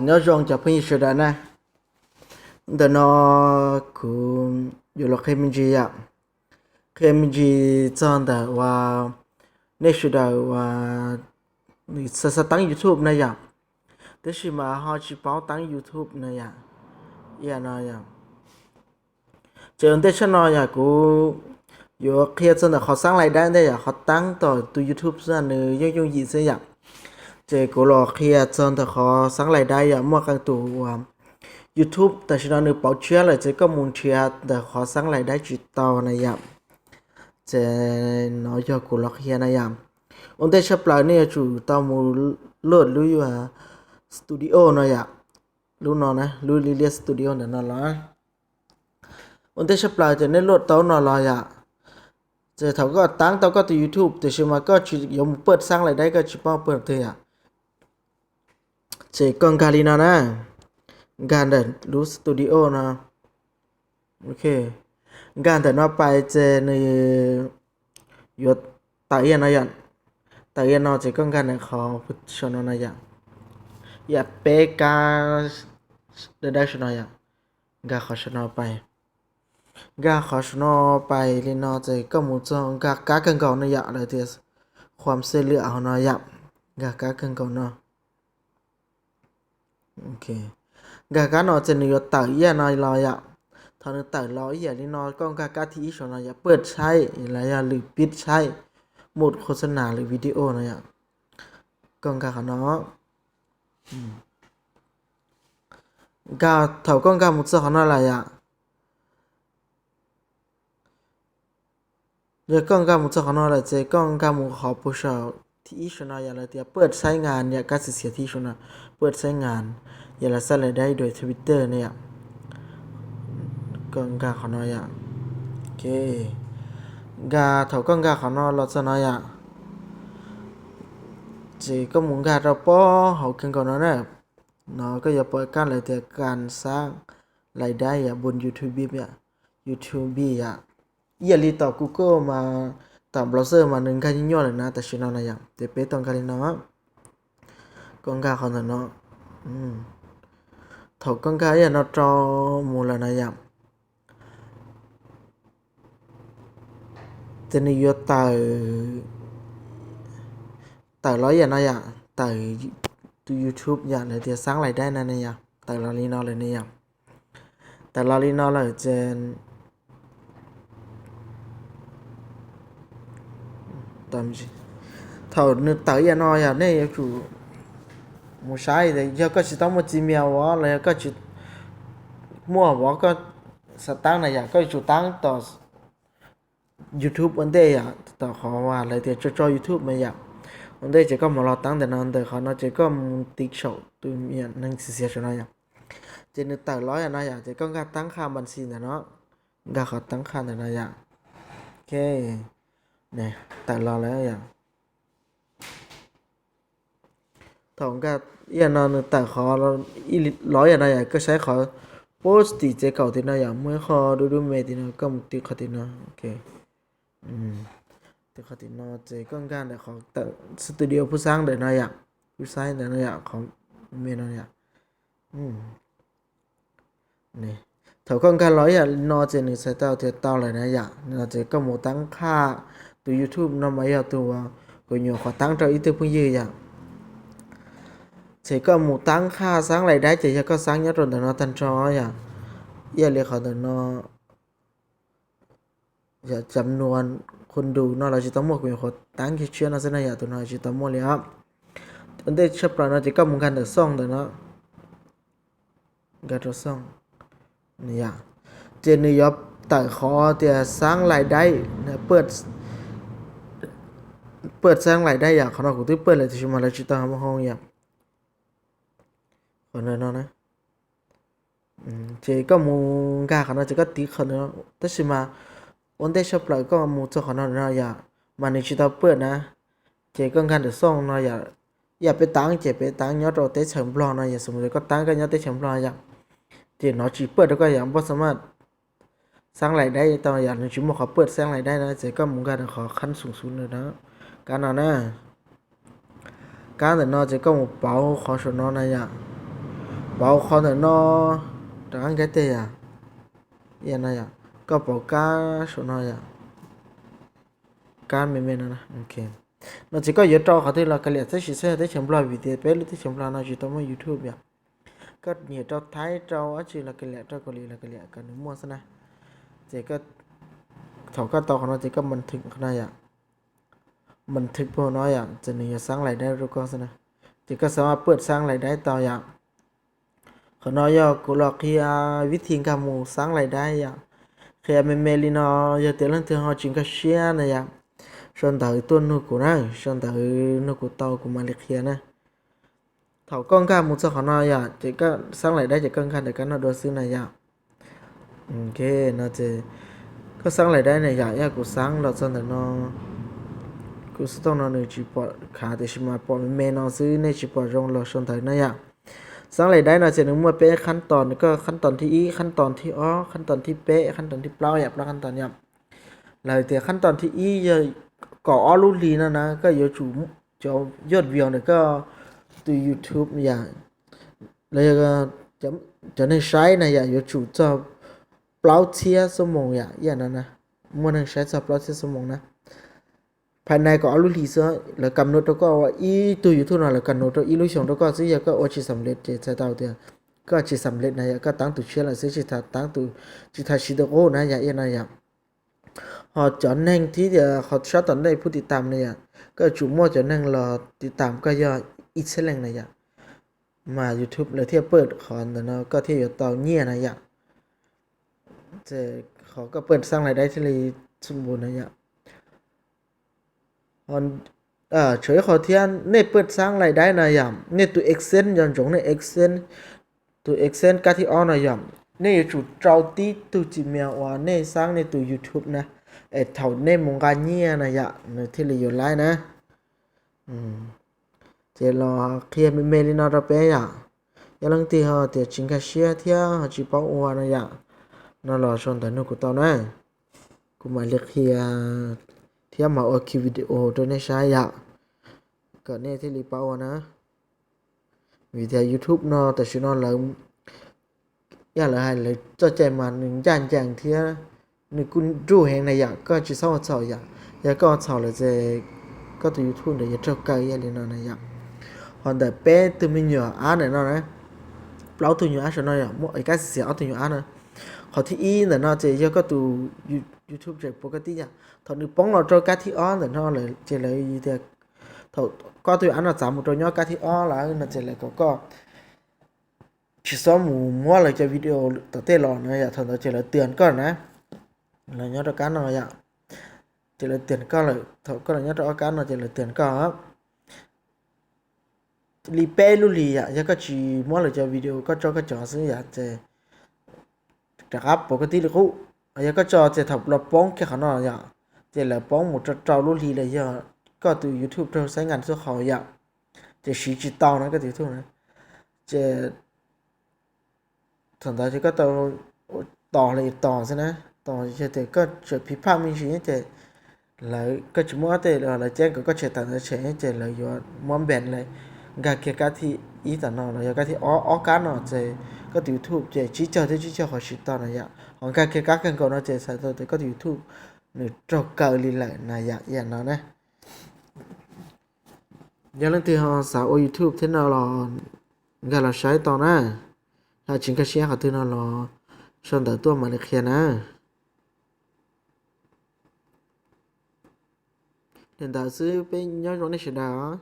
Nyob zoo cov phooj ywg sawv daws na, ntawm no kuv yuav los qhia me ntsis yom, qhia me ntsis txog ntawm uas nej sawv daws uas xav xav teeb YouTube na yom, tab sis mas ho tsis paub teeb YouTube na yom, no yom. Ces ua ntej tshaj no yom kuv yuav qhia txog ntawm qhov xaab lais daib ntej yom, qhov teeb tom tus YouTube xwb nws yooj yooj yim xwb yom. Ces kuv los qhia txog ntawm qhov xaab lais daib yom, muaj qee tus uas YouTube tam sim no nws pauv tshiab lawm ces koj mus nrhiav ntawm qhov xaab lais daib tsis tau na yom. Ces no yog kuv los qhia na yom. Ua ntej tshaj plaws nej yuav tsum tau mus luaj lub studio no yom, lub no na, lub liab liab studio ntawm no los. Ua ntej tshaj plaws ces nej luaj tau no los yom, ces thaum koj teeb tau koj tus YouTube tiam sis mas koj tsis yuav mus paj xaab lais daib, koj tsis paub paj twg yom, ces koj nkag li no na, nkag ntawm lub studio no. Ok, nkag ntawm no pais ces nws yuav tawm yam no yom, tawm yam no ces koj nkag ntawm qhov saum no no yom, yam peb kab dawb dawb saum no yom, nkag qhov saum no pais. Nkag qhov saum no pais li no ces koj mus txog nkag kab kawg nkaus no yom, lawv tias khuam xej lwam hauv no yom, nkag kab kawg nkaus no. Nkag kab no ces nws yuav tawm ib yam no los yom. Thaum nws tawm los ib yam li no koj nkag kab thib ib saum no yom, paj tshaib los yog lwm pib tshaib, mus qhov xab nas lwm video no yom, koj nkag qhov no. Nkag, thaum koj nkag mus txog qhov no lawm yom, yog koj nkag mus txog qhov no lawm ces koj nkag mus qhov puag saum thib ib saum no yom, lawv tias paj tshaib ngas yom, kab txiav txiav thib ib saum no, paj tshaib ngas yom, lawv xaab lais daib dua Twitter ne yom. Koj nkag qhov no yom. Ok, nkag, thaum koj nkag qhov no los txog no yom, ces koj mus nkag rau pob hauv kawg nkaus no na. No koj yuav pom kab lawv tias kas xaab lais daib yom, npun YouTube yom, YouTube yom. Ib yam li tom Google mas, tom browser mas nws nkag nyuaj nyuaj lawm na, tam sim no no yom, ces peb tau nkag li no. Koj nkag qhov ntawm no. Thaum koj nkag ib yam no rau mus lawm na yom, ces nws yuav tawm, tawm los ib yam no yom, tawm tus YouTube yom, lawv tias xaab lais daib na ne yom, tawm los li no lawm ne yom. Tawm los li no lawm ces thaum nws tawm ib yam no yom, nej yuav tsum mus saib, yog koj tsis tau muaj Gmail los yog koj tsis muaj vov koj xav taab na yom, koj yuav tsum taab tom YouTube ua ntej yom, tom qhov uas lawv tias tso tso YouTube mas yom. Ua ntej ces koj mus los taab ntawm no, ntawm qhov no ces koj mus tiv saum tus me nyuam neeg xiav xiav saum no yom. Ces nws tawm los yam no yom, ces koj nkag taab qha npas xis ntawm no, nkag qhov taab qha ntawm no yom. Ok, tawm los lawm yom. Thaum nkag ib yam no nws tawm qhov los ib yam no yom, koj saib qhov pob tim tsev kaum tim no yom, muaj ib qho dub dub me tim no, koj mus tiv qhov tim no. Ok, tiv qhov tim no ces koj nkag ntawm qhov tawm studio pub xaab ntawm no yom, pub xaib ntawm no yom, qhov me no yom. Thaum koj nkag los ib yam no ces nws txhais tau tias tau lawm na yom. No ces koj mus taab qha, tus YouTube no mas yog tus uas kuv nyuam qhuav taab rau ib tug phooj ywg yom. Ces koj mus taab qha xaab lais daib ces yog koj xaab nyob rau ntawm no tag nrho yom. Ib yam li qhov ntawm no, yom, cam nuas qhuas ntus no los tsis tau muaj, kuv nyuam qhuav taab kiag tshiab no xwb na yom, tus no tsis tau muaj li os. Ua ntej tshaj plaws no ces koj mus nkag ntawm xooj ntawm no, nkag rau xooj, ces nws yuav tawm qhov tias xaab lais daib, paj xaab lais daib yom, qhov no kuv twb paj lawm tiam sis mas lawv tsis tau hoo yom. Qhov no na, ces koj mus nkag qhov no ces koj tiv qhov no, tab sis mas ua ntej tshaj plaws koj mus txog qhov no no yom, mas nws tsis tau paj na, ces koj nkag ntawm xooj no yom, yam peb taab ces peb taab nyob rau teb chaws Nplog no yom, xws li koj taab koj nyob teb chaws Nplog yom, ces nov tsis paj rau koj yom, npoj xa maj xaab lais daib tau yom, nws tsis muaj qhov paj xaab lais daib na, ces koj mus nkag rau qhov khab xoom xu no, kab no na, Kab ntawm no ces koj mus pauv qhov saum no na yom. Pauv qhov ntawm no, rov qab nkag teg yom. Yog no yom, koj pauv kab saum no yom. Kab me me no, no ces koj yuav rau qhov twg los kav liam, tab sis xwb teb chaws Nplog vim tias peb lub teb chaws Nplog no tsis tau muaj YouTube yom. Koj nyiam rau Thaib rau dab tsi los kav liam, rau Kaus Lim los kav liam, kom nws muaj xwb na. Ces thaum koj tau qhov no ces koj man thwm qhov no yom. Man thwm puag no yom, ces nws yuav xab lais daib rau koj xwb na. Ces koj xav paj xab lais daib tau yom. Qhov no yog kuv los qhia vib thi nkag mus xab lais daib yom. Qhia me me li no, yog tias leej twg ho tsis nkag siab na yom, sau ntawv tuaj nug kuv na, sau ntawv nug kuv tau kuv mam li qhia na. Thaum koj nkag mus txog qhov no yom, ces koj xab lais daib ces koj nkag ntawm kab no dua xwb na yom. Ok, no ces koj xab lais daib na yom, yog kuv xab los txog ntawm no, kuv xov tooj no nws tsis pom khav tiam sis mas pom me me no xwb, nej tsis pom zoo los sau ntawv na yom. Xab lais daib no ces nws muaj peb qhab tos, nws koj qhab tos thib ib, qhab tos thib ob, qhab tos thib peb, qhab tos thib plaub yom, plaub qhab tos yom. Lawv tias qhab tos thib ib yog kaum ob lub hlis no na, koj yuav tsum cov yoj views ntawm koj tus YouTube yom, los yog cov neeg saib na yom, yuav tsum txog plaub txhiab xuab moos yom, ib yam no na, muaj neeg saib txog plaub txhiab xuab moos na. Phais nais kaum ob lub hlis xwb lawv kam nua rau koj ua ib tug YouTube no lawv kam nua rau ib lub xyoos rau koj xwb, yog koj ua tsis xam lej ces txhais tau tias koj tsis xam lej na yom, koj taab tus tshiab lawm xwb, tsis tas taab tus, tsis tas siv tus qub na yom, ib yam no yom. Ho cov neeg thib tias qhov sab tom ntej pub tiv tam na yom, koj yuav tsum muaj cov neeg los tiv tam koj yog ib txhiab leej na yom, mas YouTube lawv thiaj paj qhov ntawm no koj thiaj yuav tau nyiaj na yom. Ces qhov koj paj xab lais daib thiaj li txhua npu na yom. Tshuav ib qho thiab, nej paj xab lais daib na yom, nej tus AdSense nco ntsoov, nej AdSense, tus AdSense kab thib ob no yom, nej yuav tsum rau tib tug Gmail uas nej xab nej tus YouTube na, es thaum nej mus nqa nyiaj na yom nws thiaj li yuav laib na. Ces los qhia me me li no rau peb yom. Yog leej twg ho tias tsis nkag siab thiab ho tsis paub ua no yom, no los sau ntawv nug kuv tau na, kuv mam li qhia thiab mam ua ki video rau nej saib yom, kom nej thiaj li paub ua na. Vim tias YouTube no tam sim no lawv, yog lawv hais lawv txoj cai mas nws ncaj ncees thiab nws kuj nruj heev na yom, koj tsis txhob ua txhaum yom. Yog koj ua txhaum lawm ces koj tus YouTube ntawd yuav raug kaw ib yam li no na yom. Ho ntawm peb tug me nyuam ab ntawm no na, plaub tug nyuam ab saum no yom, muaj kab xim xim ob tug nyuam ab na. Qhov thib ib ntawm no ces yog koj tus YouTube tseem puav koj tib yam. Thaum nws poob los rau kab thib ob ntawm no lawm ces lawv tias thaum koj tus nyuam ab no txav mus rau nyob kab thib ob lawm no ces lawv kom koj tsis txhob mus muab lawv cov video tom tej los no yom, thaum ntawd ces lawv tias koj na, lawv nyob rau kab no yom, ces lawv tias koj lawm, thaum koj los nyob rau ob kab no ces lawv tias koj li peb lub hlis yom, yog koj tsis muab lawv cov video koj tso koj cov xwb yom ces rov qab puav koj tib li qub. Yog koj tso ces thaum los poob kiag qhov no yom, ces lawv poob mus rau rau lub hlis lawm yog koj tus YouTube raug xaiv nkas xuab qhaus yom, ces siv tsis tau na koj tus YouTube na. Ces thaum ntawd ces koj tau tos los tos xwb na, tos yog tias koj tseem phiv phaj me ntsis ces lawv, koj tsis muab tej lawv ceeb kom koj tshem tawm ntawd tshem ces lawv yuav muab npees lawm. Nkag kiag kab thib ib tom no los yog kab thib ob, ob kab no ces koj tus YouTube ces tsib caug thiab tsib caug qhov siv tau na yom. Ho nkag kiag kab kawg nkaus no ces txhais tau tias koj tus YouTube nws raug kaw li lawm na yom, ib yam no na. Yog leej twg ho xav ua YouTube thiab no los nkag los saib tau na. Ho tsis nkag siab qhov twg no los sau ntawv tuaj mam li qhia na. Li ntawd xwb, peb nyob zoo nej sawv daws.